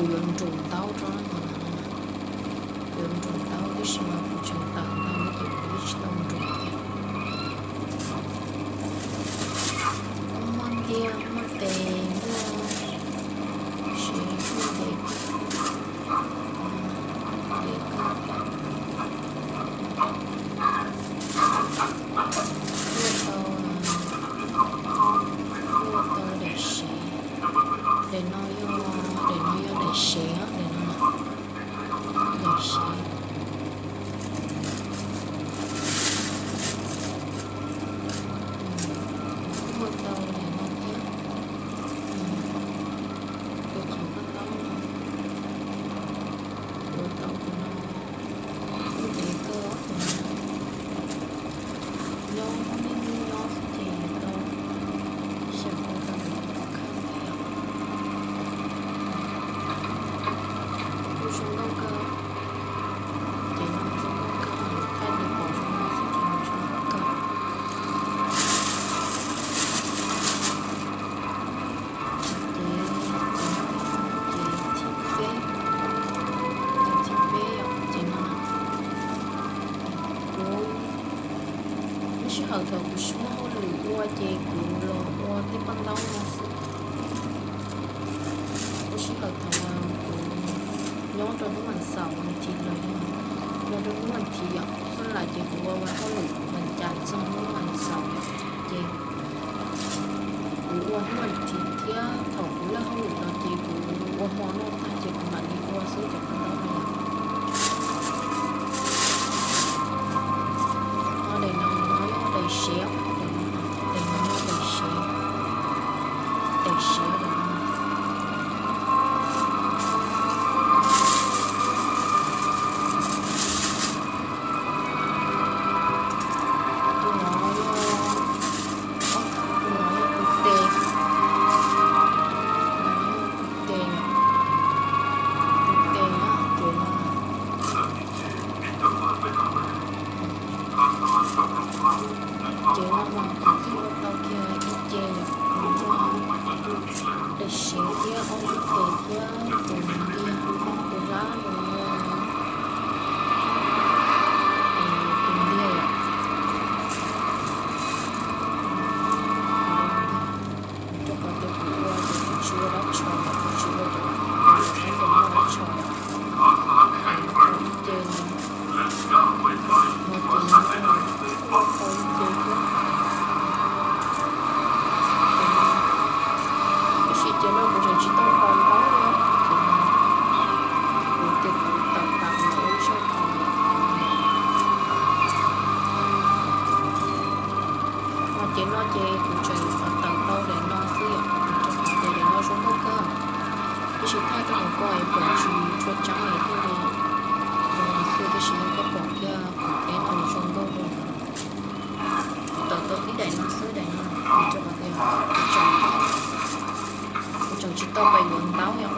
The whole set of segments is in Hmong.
Yuav nrus ntaub rau no, yuav nrus ntaub tab sis mas kuv tseem tawm ntau ces kuv yeej tsis tau nrus thiab. Muaj ntiag muaj tes muaj sev muaj ntev kawg, ntev kawg thiab. Muaj tau, muaj tau daim sev. Daim no yog, daim no yog daim sev, daim no, daim sev. Muaj tau daim no thiab. Tus qhov paj ntaub no, yuav tau tus no, ntev kawg tus no. Nyob ob niaj hnub nyob xwb ces yuav tau xyaum ua tau lawm tus khaj thiab. Kuj zoo nkauj kawg, ces no zoo nkauj kawg, thaij li pom zoo no xwb ces nws zoo nkauj kawg. Ces, ces thib peb, ces thib peb yom, ces no kuv, lub sij hawm thaum kuv tsis muaj hauj lwm ua ces kuv los ua tej paj ntaub no xwb. Lub sij hawm thaum kuv nyob rau hnub vas xaum vas thiv los yog nyob rau hnub vas thiv yom, xab las ces kuv ua hauj lwm vas cas txog hnub vas xaum ces kuv ua hnub vas thiv thiab thaum kuv lig hauj lwm los ces kuv ua hmo noj tag ces kuv mam li ua xwb cov paj ntaub no. Ho daim no, no yog daim sev, daim no yog daim sev, daim sev daim no. Tus no yog, tus no yog tus tes, tus tes, tus tes ces no. Ces no mas kuv thiaj ua tau kiag ib ce yom, kuv muaj daim sev thiab ob lub tes thiab tus ntiag, tus hlab tus ntiag yom. Rau qhov tias kuv ua ces kuv tsis ua dab tsho, kuv tsis ua cov, kuv tsis ua dab tsho, ib ce no. Ho ces no kuj ua tau ib ce thiab. Tab sis ces no kuv tseem tsis tau npau ntaub li, ces kuv tias kuv tawm tas kuv mam ua ib zaj tau. Ho ces no ces kuv tseem tawm tau daim no xwb yom, rau qhov tias daim no zoo nkauj kawg. Tab sis thaij rau hauv ko es pom tsis tshua tseeb es thiaj li zoo no xwb, tab sis yog koj pom kiag kuv teb no zoo nkauj zoo. Kuv tawm tau tib daim no xwb, daim no rau qhov tias kuv tseem tsis tau pais yuav ntaub yom,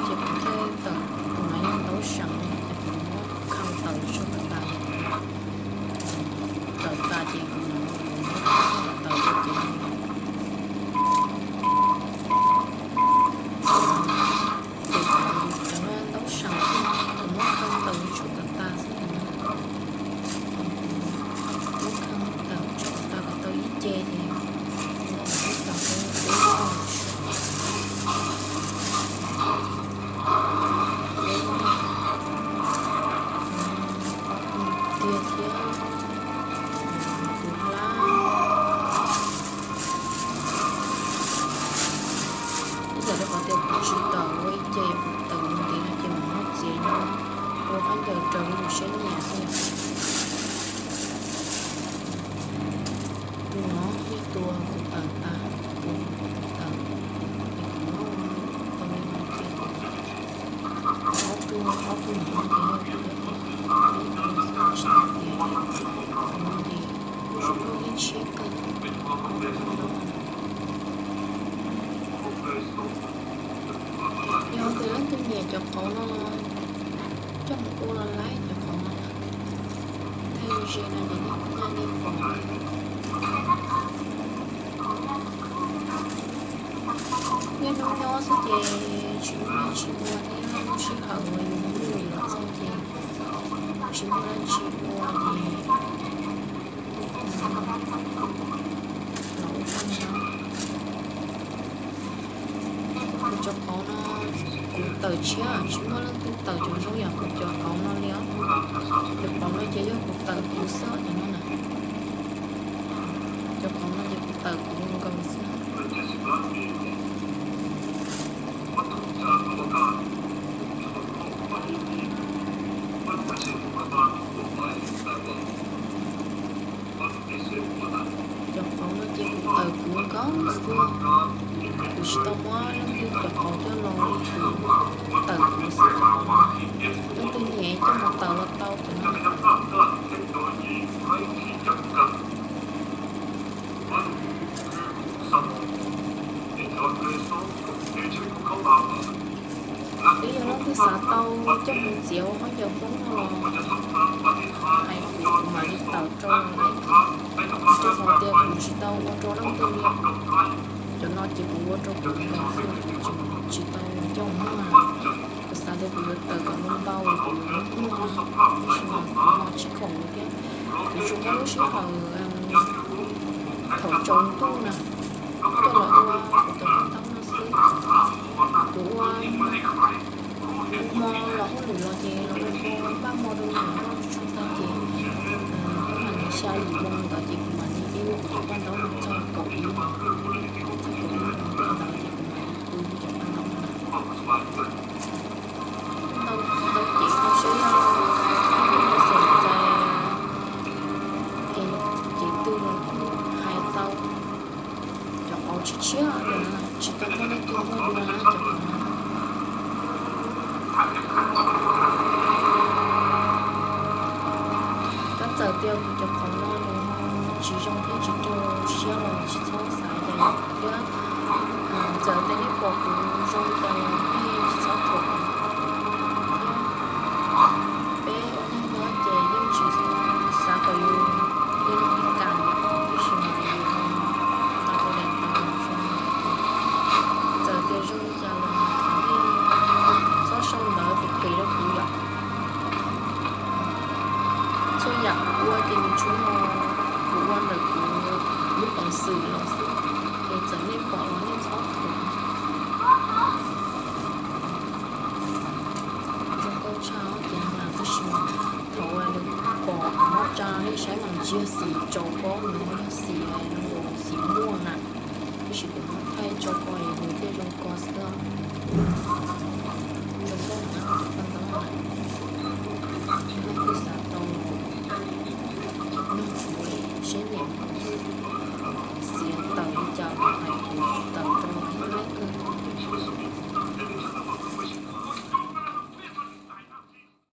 ces kuv thiaj tawm. Tus no yog ntaub seev, ces kuv muab khau tawm tso tas tas, tawm tas ces kuv mam li muab khau tawm ua ces ces kuv, cov no ntaub seev xwb, kuv muab khau tawm tso tas tas xwb. Muab khau tawm tso tas kom tau ib ce ces no kuv twb tau peb, peb tug, peb, ob tug ntiag thiab tus hlab. Ib yam li qhov tias kuv tsis tawm ua ib ce, kuv tawm ntev no ces mam muab txiav nyob ua khaub ncaws raws li kuv siab nyiam xwb. Tus no yog tus kuv tawm tas, tus kuv tawm, es kuv muab ua tau li no ces ob tug, ob tug no ces yog kuv ib tug xwb, tsis tau tiav. Tus no ces kuj zoo nkauj thiab ntshiab kawg, ob tug no. Yog tias leej twg nyiam cov qauv no los coj mus ua los laib cov qauv no. Thaij ze no ces nej kuj nyaj nej pom. Nyob hnub nyob xwb ces tsis muaj dab tsi ua thiab, lub sij hawm uas yus mus lim los txog ces tsis muaj dab tsi ua ces los ua zog no. Kuv cov qauv no kuv tawm tshiab, tsis muaj leej twg tawm cov zoo yam kuv cov qauv no li os. Cov qauv no ces yog kuv tawm kuv xwb os, cov no na. Cov qauv no ces kuv tawm kuv nkaus xwb. Cov qauv no ces kuv tawm kuv nkaus xwb, kuv tsis tau muab leej twg cov qauv coj los li, kuv tawm kuv xwb cov qauv no. Leej twg nyiam coj mus tawm los tau cov no. Twb yog leej twg xav tau coj mus txiav ua khaub ncaws Hmoob no los hais kuv, kuv mam li tawm rau nej. Rau qhov tias kuv tsis tau ua rau leej twg li. Cov no ces kuv ua rau kuv nkaus xwb, kuv tseem tsis tau coj mus muag. Kuv xav tias kuv yuav tawm kom ntau ntau, kuv yuav muag, tab sis mas kuv ho tsis khoom li thiab. Kuv tsuas muaj lub sij hawm thaum tsaus ntuj na coj los ua kuv cov paj ntaub no xwb. Kuv ua hmo los hauj lwm los ces los ua hmo, npaj hmo rau niam noj tso tag ces, hnub mas xya yim moo ntawd ces kuv mam li ua kuv cov paj ntaub no txog kaum ib, txog kaum ib moo ntawd ces kuv mam li pw kuv cov paj ntaub no. Ntau ntau ces tau seb yog leej twg xom cai, ces, ces twg los kuj hais tau. Cov qauv tshiab tshiab ntawd tsis tau muaj leej twg muag dua na cov qauv no. Tab txawm tias kuv cov qauv no nws ho tsis zoo thiab tsis raug siab los tsis txhob xav li cas thiab. Txawm tias nej pom kuv zoo li cas los nej tsis txhob thuam thiab. Peb ua neeg nyob ces yeej tsis xav kom yus yog neeg kev kam yom, tab sis mas yus ho tau ua daim tau zoo. Txawm tias zoo li cas los thov nej txhob sau ntawv phem phem rau kuv yom. Txhua yam kuv ua ces nws tsuas yog kuv ua ntawm kuv lub peev xwm los xwb, es txawm nej pom los nej txhob thuam. Zoo nkauj tshaj ces no na, tab sis mas thaum uas nws pom mob tsa nej saib mas nws tsis yog xim tsaus pob, nws ho yog xim zoo nkaus xim muaj na, tab sis kuv muab thaij tso ko es nws thiaj zoo ko xwb. Zoo nkauj na, paj ntaub na, leej twg xav tau los nug kuv seb niam